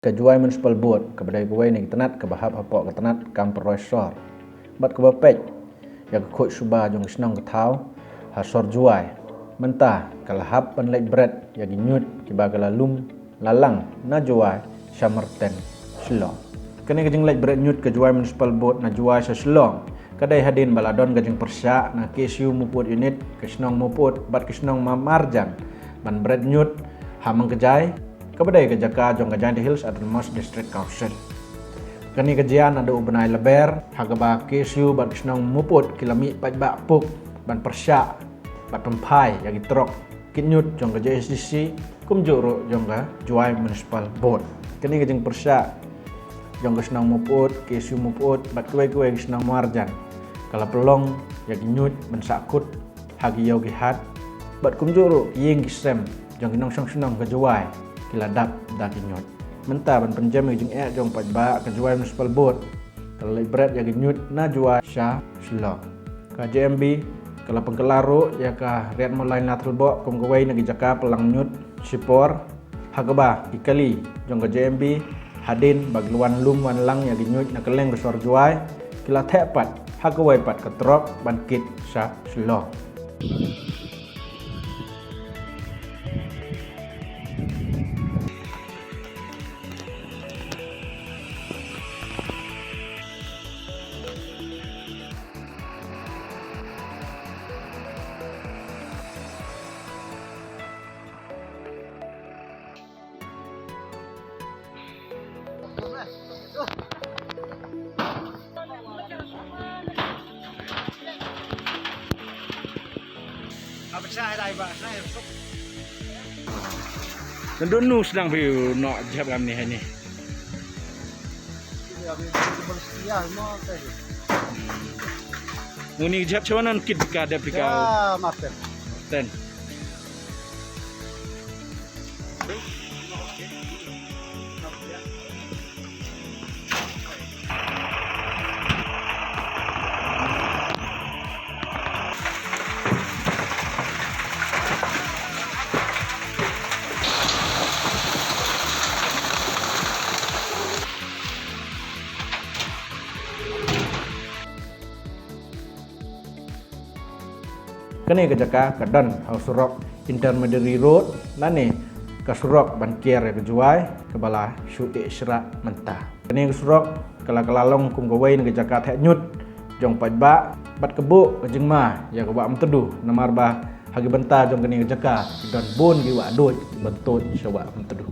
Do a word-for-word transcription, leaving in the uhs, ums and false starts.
Ka Jowai Municipal Board kaba dei kawei na ki tnat kaba hap hapoh ka tnat kam pynroi sor bad kaba peit ïa ka khuid suba jong ka shnong ka thaw ha sor Jowai. Mynta ka la hap ban leit bret ïa ki ñiut kiba ka la lum la lang na Jowai sha Marten, Shillong. Kane ka jingleit bret ñiut ka Jowai Municipal Board na Jowai sha Shillong ka dei hadien ba la don ka jingpyrshah na K S U Mawpud Unit, ka shnong Mawpud bad ka shnong Mamarjan ban bret ñiut ha Mangkjai, kaba dei ka jaka jong ka Jaintia Hills Autonomous District Council. Kane ka jia naduh u bnai Lber ha kaba K S U bad ka shnong Mawpud ki la mih paidbah puk ban pyrshah bad pynphai ïa ki trok kit ñiut jong ka J H D C kumjuh ruh jong ka Jowai Municipal Board. Kane ka jingpyrshah jong ka shnong Mawpud, K S U Mawpud bad kawei kawei ka shnong Mamarjan ka la pynlong ïa ki ñiut ban sahkut ha ki ïew ki hat bad kumjuh ruh ki ïing ki sem jong ki nongshong shnong ka Jowai ki la dap da ki ñiut. Mynta ban pynjem ïa ka jingeh jong paidbah, ka Jowai Municipal Board ka la leit bret ïa ki ñiut na Jowai sha Shillong. Ka J M B ka la pynkylla ruh ïa ka riat mawlai Lathlebok kum kawei na ki jaka pynlang ñiut shipor, ha kaba ki kali jong ka J M B hadien ba ki la wan lum wan lang ïa ki ñiut na kylleng ka sor Jowai ki la theh pat ha kawei pat ka trok ban kit sha Shillong. Nang donu sdang phi noh jhep kam ni hani. Nguni jhep chwa nan kit ka dep ka. Ya, Marten. Ten. Kane ka jaka ka don ha u surok Intermediary Road lane ka surok ban kiar ïa ka Jowai kaba la shu eh shrah mynta. Kane ka surok ka la kylla long kum kawei na ka jaka theh ñiut jong paidbah bad ka buh ka jingma ïa ka Wah Myntdu, namar ba ha ki bynta jong kane ka jaka ki don bun ki wah duid kiba tuid sha Wah Myntdu.